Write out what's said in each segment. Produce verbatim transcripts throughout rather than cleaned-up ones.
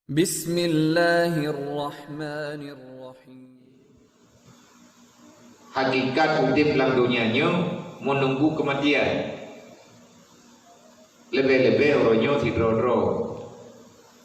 Bismillahirrahmanirrahim. Hakikat udeb lam donya nyoe meununggu keumatian. Leubeh-leubeh uroe nyoe sidroe-droe.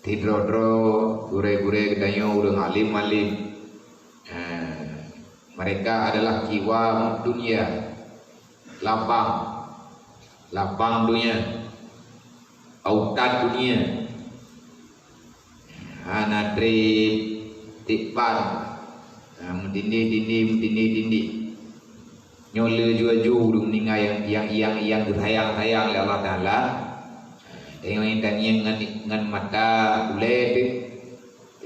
Sidroe-droe, gurée-gurée geutanyoe, ureuëng alim-alim. Eh, mereka adalah kiwam dunia. Labang. Labang donya. Autan donya. Hana treb, treb ban. Ha, meutindih-tindih, meutindih-tindih. Nyoe laju-laju ureuëng meuninggai nyang, nyang, nyang, nyang geusayang-sayang lé Allah Taala. Tangieng, tangieng ngon, ngon mata ulée teuh.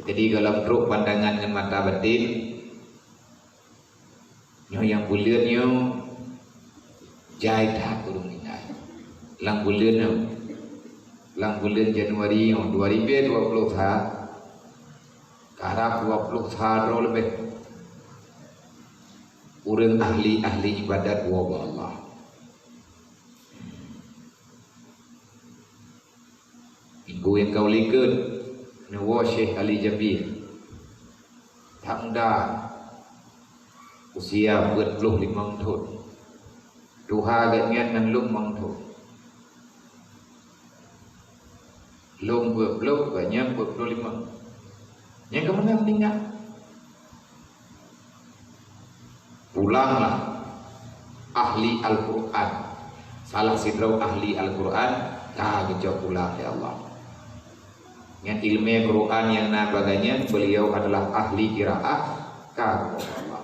Jadi, gohlom trok pandangan ngon mata batin. Nyoe nyang buleuen nyoe jai that ureuëng meuninggai. Lam buleuen nyoe, lam buleuen Januari nyoe dua ribu dua puluh sa, karab dua puluh sa droe leubeh ureuëng ahli-ahli ibadat woe bak Allah. Minggu nyang ka u likot, neuwoe Syekh Ali Jabir. That muda, usia peuet ploh limong thon. Tuha gobnyan ngon lôn limong thon. Lôn peuet ploh, gobnyan peuet ploh limong. Nyang keumeunang tinggai. Pulanglah ahli Al-Quran. Salah sidroe ahli Al-Quran ka geucok pulang lé Allah. Ngon ileumèe Quran nyang na bak gobnyan, beliau adalah ahli qiraah, ka geucok Allah.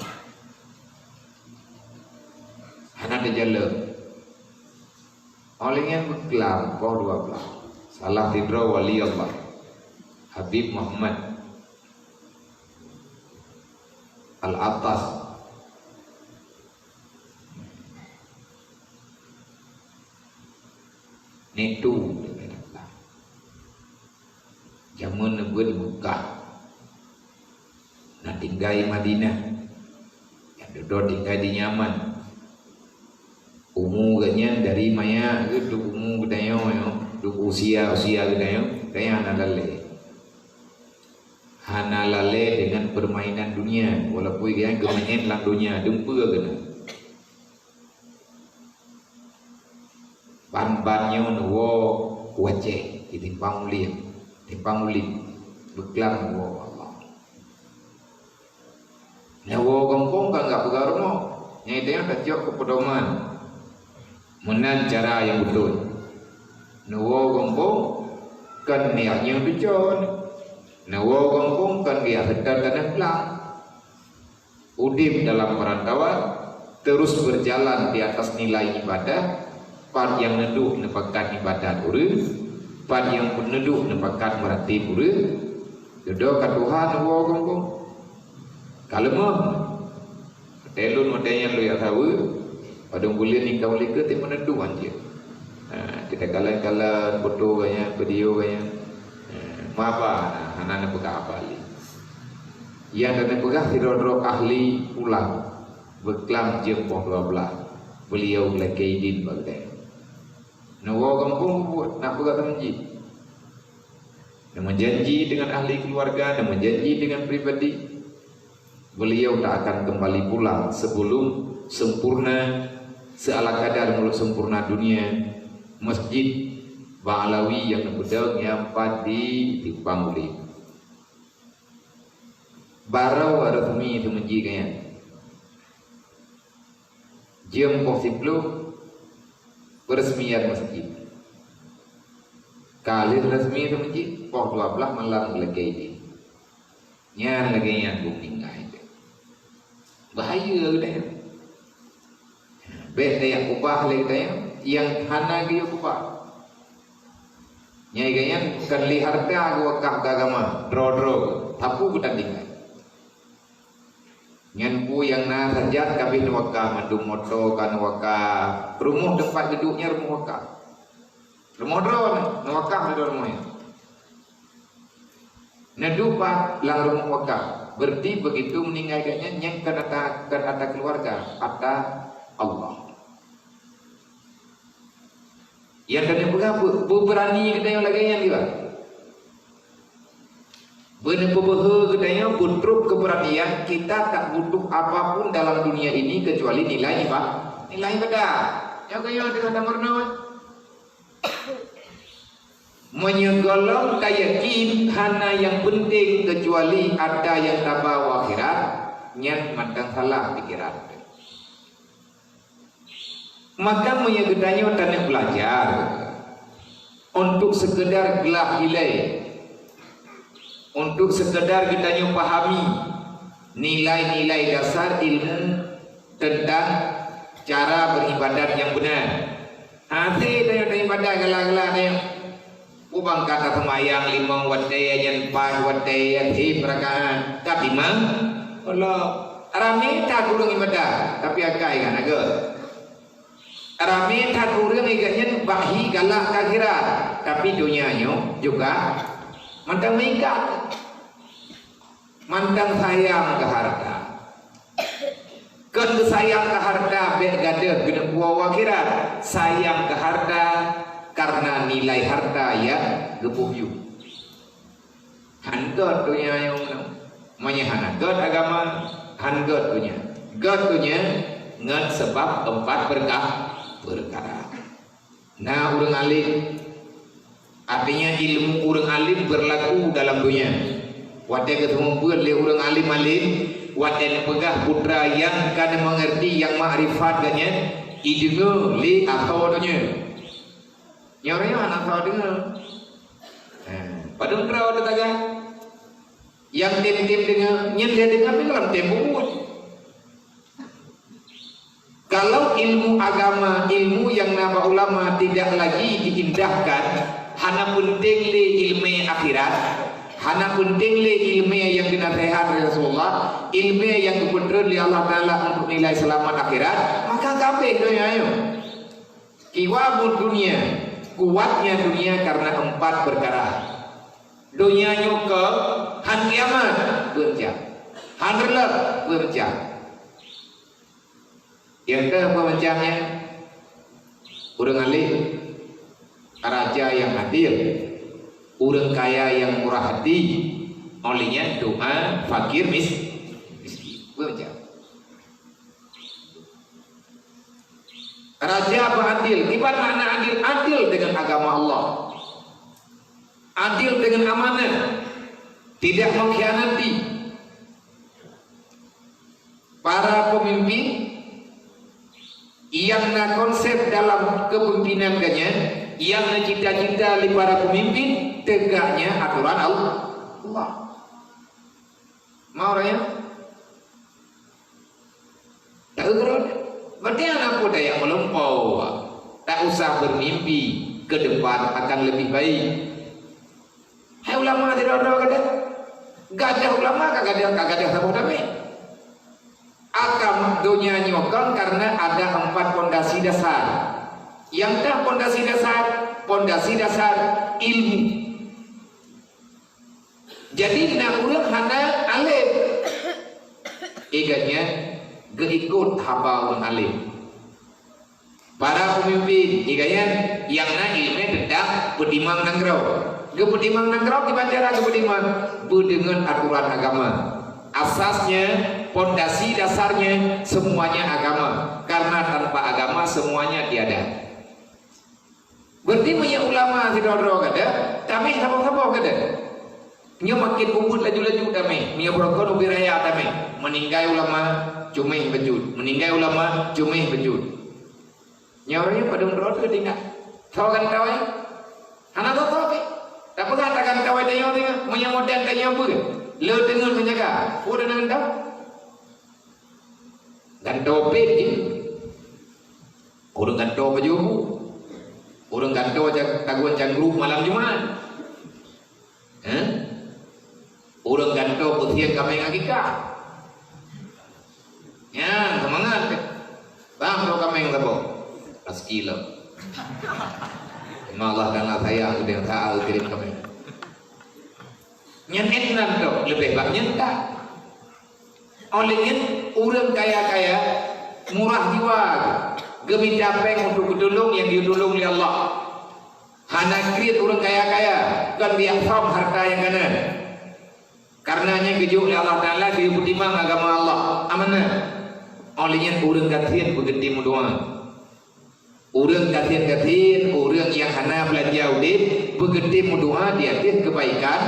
Hana teujaleueng. Óh lheueh nyan beuklam poh dua blaih. Salah sidroe wali Allah, Habib Muhammad Al-Attas. Nyan tu, jameun neubeuet Meukah, na tinggai Madinah, nyang dudoe tinggai di Yaman. Umu geuh nyan dari manyak geuh, dum umu geutanyoe nyoe, dum usia-usia geutanyoe, geutanyoe hana lalé. Hana lalé dengan permainan dunia, walaupun geutanyoe geumeu'en lam dunia, dumpeue geutanyoe. Ban-ban nyoe neuwoe u Aceh, di Simpang Ulim, Simpang Ulim, beuklam neuwoe Allah. Neuwoe gampông ka geupeugah rumoh, nyan tanyoe tacok keu peudoman. Meunan cara nyang beutôi. Neuwoe gampông kon niat nyang teucon. Neuwoe gampông kon geujak seutôt tanoh blang. Udeb dalam perantauan, terus berjalan di atas nilai ibadah, pat nyang neuduek neupakat ibadat ureuëng, pat nyang neuduek neupakat meuratéb ureuëng, dudoe ka tuha neuwoe gampông. Ka leumoh. Watèe lôn watèe nyan lôn jak saweue, padum buleuen nibak u likot teuma neudong jih. Ha, kita kalon-kalon foto geuh nyan, video geuh nyan. Ha, meuhaba, nah, hana neupeugah haba lé. Nyang dan neupeugah sidroe-droe ahli pulang, beuklam jeuem poh dua blaih, beliau lakèe idin bak geutanyoe. Neuwoe gampông buet, na peugah teuma jih. Neumeujanji dengan ahli keluarga, neumeujanji dengan pribadi, beliau tak akan kembali pulang sebelum sempurna, seala kadar meunurot sempurna dunia, masjid Ba'alawi nyang neupeudong nyang pat di Simpang Ulim. Barô resmi teuma jih geuh nyan. Jeuem poh siploh, peureuseumiyén masjid. Ka lheueh reusmi teuma jih, poh dua blaih malam lakèe idin. Nyan lagèe nyan beumeuninggai. Bahaya geutanyoe. Bèk tajak keubah lé geutanyoe nyang hana geuyue keubah. Nyan geuh nyan kon lé hareuta geuwakaf keu agama, droe-droe, sapeue geutanyoe tinggai. Ngon peue nyang na sajan ka abéh neuwakaf, mandum moto ka neuwakaf, rumoh teumpat geuduek nyan rumoh wakaf. Rumoh droe neuwakaf di rumoh nyan. Neuduek pat lam rumoh wakaf, berarti begitu meuninggai geuh nyan, nyan kon ata, kon ata keuluwarga, ata Allah. Nyang keuneuk peugah, beu-, beubeurani geutanyoe lagèe nyan, kiban? Beuneupeubeuhe geutanyoe beutrok keupeuratian, kita tak butuh apapun dalam dunia ini kecuali nilai iba-, nilai ibadah. Nyoe keuh nyoe teungoh tameurunoe. Meunyoe gohlom tayakin hana nyang peunteng kecuali atra nyang taba u akhirat, nyan mantong salah pikeran. Maka meunyoe geutanyoe taneuk belajar untuk sekedar glah ilée, untuk sekedar geutanyoe pahami nilai-nilai dasar ilmu tentang cara beribadat nyang beuna. Hase tanyoe taibadat galak-galak tanyoe. Ubang ka taseumayang limong watée nyan paih watée nyan hib rakaat. Ka timang? Ulôn. Ramé that ureuëng ibadat, tapi akai ngon ageuet. Ramé that ureuëng igat nyan bak hi galak keu akhirat, tapi donya nyoe juga mantong meuikat. Mantong sayang keu hareuta. Kon geusayang keu hareuta bék gadôh keuneuk woe u akhirat. Sayang keu hareuta kareuna nilai hareuta nyang geuboh yum. Han gét donya nyoe meunan. Meunyoe hana gét agama, han gét donya. Gét donya ngon sabab empat peurka-, peukara. Na ureuëng alim. Artinya ilmu ureuëng alim berlaku dalam donya. Watée geuseumeubeuet lé ureuëng alim-alim, watée neupeugah putra nyang ka neumeungerti nyang makrifat geuh nyan, ideungoe lé asoe donya. Nyoe ureuëng nyoe hana asoe deungoe. Padum droe teuh taga. Nyang tem-tem deungoe, nyan lé deungoe pih lam tem bubuet. Kalau ilmu agama, ilmu nyang na bak ulama tidak lagi diindahkan, hana peunteng lé ileumé akhirat, hana peunteng lé ileumé nyang geunaseuhat lé Rasulullah, ileumé nyang geupeutreun lé Allah Taala untuk nilai seulamat akhirat, maka ka abéh donya nyoe. Kiwabud dunia, kuatnya dunia karena empat perkara. Donya nyoe keu han kiamat, beuet jak. Han reuleuh, beuet jak. Nyang keu peumancang nyan, ureuëng alim, raja nyang adil, ureuëng kaya nyang murah hati, óh lheueh nyan doa fakir mis-, miskin. Beuet jak. Raja beuadil, kiban makna adil, adil dengan agama Allah. Adil dengan amanah, tidak mengkhianati. Para pemimpin nyang na konsep dalam kepemimpinan geuh nyan, nyang na cita-cita lé para pemimpin tegaknya aturan Allah. Allah. Mau raya? Tak gerot. Berarti anak muda yang melampau, tak usah bermimpi ke depan akan lebih baik. Hai ulama sidroe-droe gata. Gadoh ulama ka gadoh, ka gadoh saboh damé. Agama donya nyoe kon karena ada empat pondasi dasar. Nyang tah pondasi dasar, pondasi dasar ilmu. Jadi na ureuëng hana alim, ié geuh nyan geuikot haba ureuëng alim. Para pemimpin, ié geuh nyan nyang na ileumé teuntang peutimang nanggroe. Geupeutimang nanggroe kiban cara geupeutimang? Beudeungon aturan agama. Asasnya, pondasi dasarnya, semuanya agama. Karena tanpa agama, semuanya tiada. Berarti meunyoe ulama sidroe-droe gata, tameh saboh-saboh gata. Nyoe makin ubit laju-laju tameh, meunyoe beurokon ubit raya tameh. Meuninggai ulama, cuméh bacut. Meuninggai ulama, cuméh bacut. Nyoe ureuëng padum droe teuh tinggai. Soe gantoe? Hana soe-soe pih. Tapeugah ta gantoe tanyoe teuh, meunyoe modern tanyoe peue? Le teungeut meujaga. Peue deungon gantoe? Gantoe pet jih. Ureuëng gantoe baju. Ureuëng gantoe ja-, tagun cangguek malam Jumat. Hah? Ureuëng gantoe peusieng kaméng akikah. Nyan, seumangat. Bang, soe kaméng saboh? Rezeki lom. Memang Allah Taala sayang, geutanyoe saát geukirim kaméng. Nyan ék nan toh, leubeh bak nyan that. Óh lheueh nyan, ureuëng kaya-kaya murah jiwa, geumita péng untuk geutulông nyang geutulông lé Allah. Hana kriet ureuëng kaya-kaya, kon biak som hareuta nyang ka na. Karena nyan geujok lé Allah Taala keu peutimang agama Allah. Amanah. Óh lheueh nyan ureuëng gasien beugeutem meudoá. Ureuëng gasien-gasien, ureuëng nyang hana beulanja udeb, beugeutem meudoá di ateueh keubaikan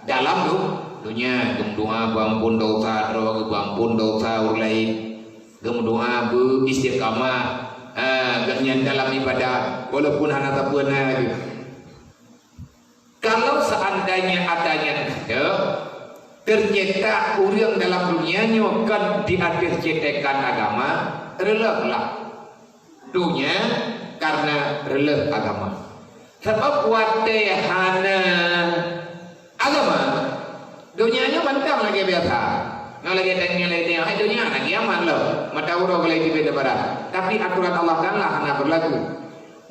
dalam du-, donya. Geumeudoá beuampon desya droe, beuampon desya ureuëng laén. Geumeudoá beu istiqamah, ha, geuhnyan dalam ibadah, walaupun hana sapeue na geuh. Kalau seandainya ata nyan ada, tercetak ureuëng dalam dunia nyoe kon di ateueh cetekan agama, reuloh lah donya karena reuloh agama. Sabab watée hana agama, donya nyoe mantong lagée biasa. Nyoe lagée tanyoe lagée tanyoe, hai donya hana kiamat lom. Mata uroe geulah tibet lebaran. Tapi aturan Allah Taala hana berlaku.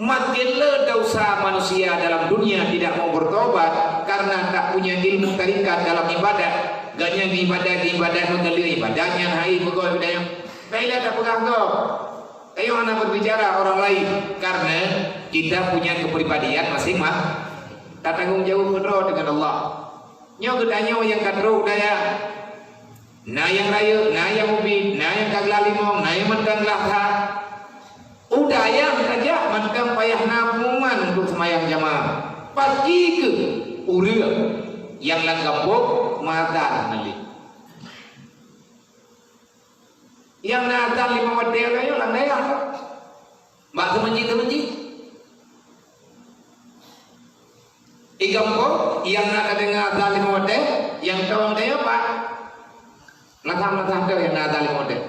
Makin le dosa manusia dalam dunia tidak mau bertobat karena tak punya ilmu tarikat dalam ibadat. Ganya ibadat, ibadat menggali ibadat yang hai begoe ibadat yang. Baiklah tak pegang kau. Ayo hana berbicara orang lain karena kita punya kepribadian masing-masing. Tatanggung jawab keudroe dengan Allah. Nyoe geutanyoe nyang ka trok daya. Na nyang rayeuk, na nyang ubit, na nyang ka glah limong, na nyang mantong glah that. U dayah tajak mantong payah na pengumuman untuk seumayang jamaah. Pasti keu ureuëng nyang lam gampông meuazan nalek. Nyang na azan limong watée nyoe lam dayah. Bak seumeunjit-seumeunjit. Di gampông nyang na tadeungoe azan limong watée, nyang tawang dayah pat. Meunasah-meunasah teuh nyang na azan limong watée.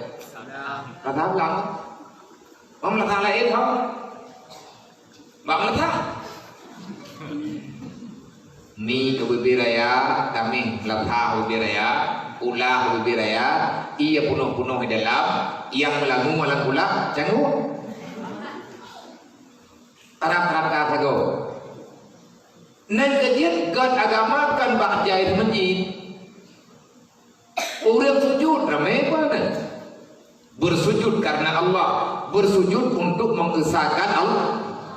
Meunasah blang. Meunasah laén ho. Bak meunasah. Mi keu bibé raya, tamih meunasah bibé raya, ulah bibé raya, ié punoh-punoh di dalam, nyang meulangue lam ulah, cangguek. Tarap rata sagoe. Nan keujeuet gét agama kon bak jai seumeunjit. Ureuëng sujud ramé peue nan? Bersujud karena Allah, bersujud untuk mengesahkan Allah.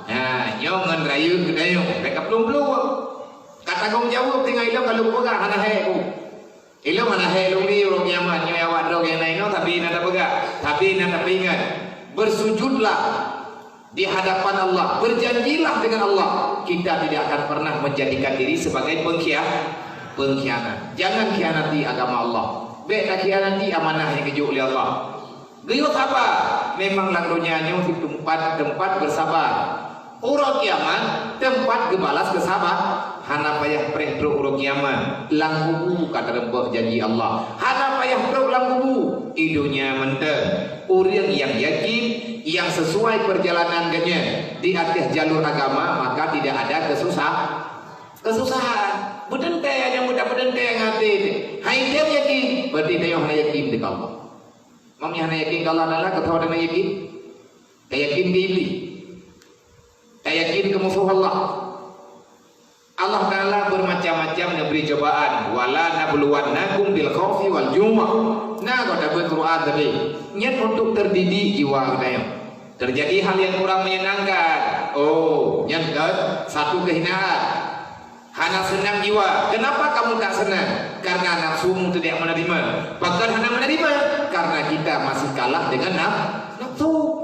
Nah, nyoe ngon rayeuk geutanyoe, bék ka plueng-plueng. Ka tanggung jaweueb tinggai ilong ka lôn peugah hana hék ku. Ilong hana hék lôn li uroe kiamat nyoe awak droe nyang na inoe, tapi na tapeugah, tapi na tapeuingat. Bersujudlah di hadapan Allah, berjanjilah dengan Allah, kita tidak akan pernah menjadikan diri sebagai pengkhia-, pengkhianat. Jangan khianati agama Allah. Bék takhianati amanah nyang geujok lé Allah. Geuyue saba, memang lam donya nyoe teumpat, teumpat beusaba. Uroe kiamat, teumpat geubalas keusaba. Hana payah preh trok uroe kiamat, lam kubu ka teureubah janji Allah. Hana payah trok lam kubu, i donya mantong. Ureuëng nyang yakin, nyang sesuai perjalanan geuhnyan di ateueh jalur agama, maka tidak ada kesusah-, kesusahan. Beuteuntée nyang mudah beuteuntée ngon até. Hai tem yakin, berarti tanyoe hana yakin di Allah. Meunyoe hana yakin keu Allah Taala, keu soe hana yakin? Ka yakin keu Iblih. Ka yakin keu musoh Allah. Allah Taala bermacam-macam neubri cobaan. "Wala nabluwannakum bil khaufi wal ju'." Na gob tabeuet Quran tadi. Nyan untuk terdidik jiwa geutanyoe. Terjadi hal yang kurang menyenangkan. Oh, nyan kan satu kehinaan. Hana seunang jiwa. Kenapa kamu tak senang? Karena nafsumu tidak menerima. Pakon hana menerima? Karena kita masih kalah dengan naf-, nafsu.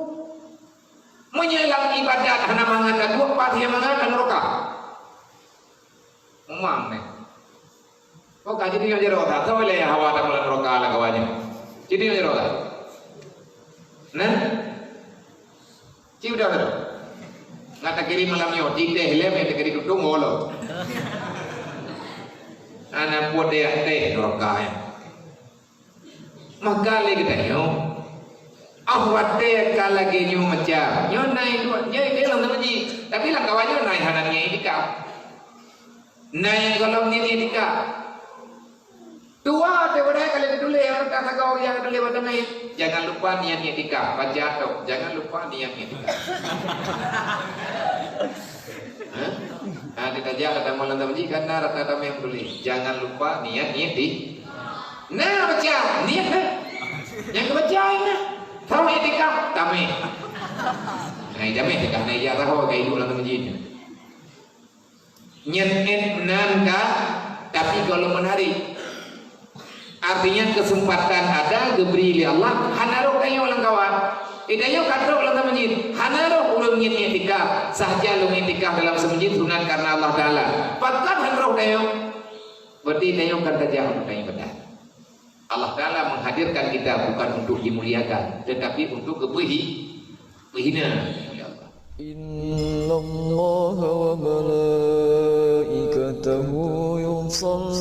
Meunyoe lam ibadat hana mangat, dua pat hana mangat, lam neraka. Umam neh. Oh, ka jadi nyoe jaroe that, soe lé hawa tamu lam neraka lam kawan nyoe. Jadi nyoe jaroe that. Nah? Ci udah tu. Ngat takirém malam nyoe, di teh lem yang takirém tutung ngolo. Anak buat dia teh neraka ya. Maka lé geutanyoe, ah, watée ka lagée nyoe macam, nyoe nai dua, nyoe ke lam teumeuji, tapi lam kawan nyoe nai hana niat itikaf. Nai nyang golom niat itikaf. Dua, daripada kali ditulis, orang tak sagau yang ditulis bak teumé. Jangan lupa niat itikaf. Baca tu. Jangan lupa niat itikaf. Hah? Ha, ditajak kata malam tadi, karena rata-rata yang tulis. Jangan lupa niat, niat di. Nah, baca. Niat, nah. Yang kebaca, nah. Tahu itikaf? Tamé. Nah, jamé itikaf. Nah, iya tahu, kayak ibu dalam masjid. Nyan nan ka, tapi kalau menarik. Artinya, kesempatan ada geubri lé Allah, hana rhoh tanyoe lam kawan. Eh, tanyoe ka trok lam meuseujid, hana rhoh ureueng ngieng iktikaf. Sah jak lôn iktikaf dalam meuseujid sunat karena Allah Taala. Pakon hana rhoh tanyoe? Berarti tanyoe kan tajak untuk tanyoe ibadat. Allah Taala menghadirkan kita bukan untuk dimuliakan, tetapi untuk geubri-, geuhina oleh Allah. إن الله وملائكته يصلون